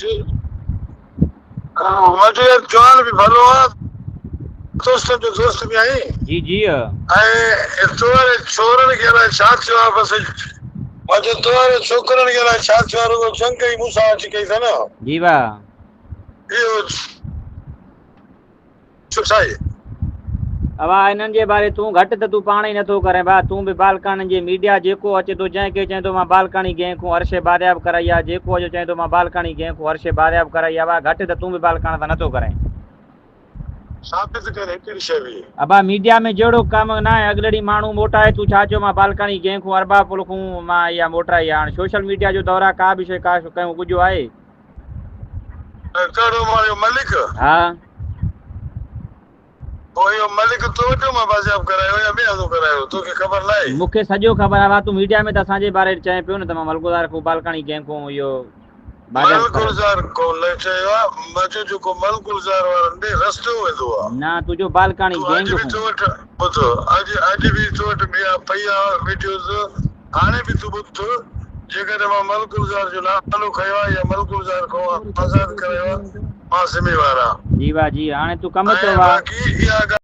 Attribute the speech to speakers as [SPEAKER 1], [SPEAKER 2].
[SPEAKER 1] جي مان چيو يار جوان به ڀلو آ دوستن جو دوست به آهين.
[SPEAKER 2] جي جي.
[SPEAKER 1] ۽ تو واري ڇورن کي الائي ڇا ٿيو آ بس مان چيو تو واري ڇوڪرن کي الائي ڇا ٿيو آ رڳو جنگ ئي مون سان اچي ڪئي اٿن.
[SPEAKER 2] جي وا.
[SPEAKER 1] اهو ڇا آهي؟
[SPEAKER 2] اوا انهن جي باري تون گهٽ ته تون پاڻ ئي نٿو ڪرين ڀا تون به بالڪاڻين جي ميڊيا جيڪو اچي ٿو جنهن کي چئين ٿو مان بالڪاڻي گينگ کون هر شي بارياب ڪرائي آ جيڪو اچي چئين ٿو مان بالڪاڻي گينگ کون هر شي بارياب ڪرائي آ وا گهٽ ته تون به بالڪاڻ سان نٿو ڪرين.
[SPEAKER 1] ثابت ڪر هڪڙي شي به.
[SPEAKER 2] ابا ميڊيا ۾ جهڙو ڪم ناهي اڳلڙي ماڻهو موٽائي تون ڇا چيو مان بالڪاڻي گينگ کون ارباب پل کون مان اها موٽرائي آ هاڻ سوشل ميڊيا جو دور آ ڪا به شي ڪا ڪنهن ڳجهو آهي.
[SPEAKER 1] ڪهڙو ماريو ملڪ؟
[SPEAKER 2] ها.
[SPEAKER 1] پوء اهو ملڪ تو وٽ مان بازياب ڪرايو يا ٻئي هنڌو ڪرايو توکي خبر ناهي؟
[SPEAKER 2] مون کي سڄو خبر آهي تون ميڊيا ۾ ته اسان جي باري چئين پيو نه ته مان ملگزار کان بالڪاڻي گينگ کان اهو بازياب ڪرايو.
[SPEAKER 1] ملگزار ڪو نه چيو آهي مان چيو جيڪو ملگزار وارن ڏي رستو ويندو آهي.
[SPEAKER 2] نه تون چيو بالڪاڻي
[SPEAKER 1] تون اڄ
[SPEAKER 2] گينگ
[SPEAKER 1] به
[SPEAKER 2] کان.
[SPEAKER 1] تو وٽ ٻڌ اڄ اڄ به تو وٽ اها پئي آهي وڊيوز هاڻي به تون ٻڌ جيڪڏهن مان ملڪ گلزار جو نالو کنيو آهي يا ملڪ گلزار کان آزاد ڪرايو آهي مان ذميوار آهيان.
[SPEAKER 2] جي وا جي هاڻي تون ڪم
[SPEAKER 1] ۽
[SPEAKER 2] چئو وا.
[SPEAKER 1] باقي اها ڳالهه.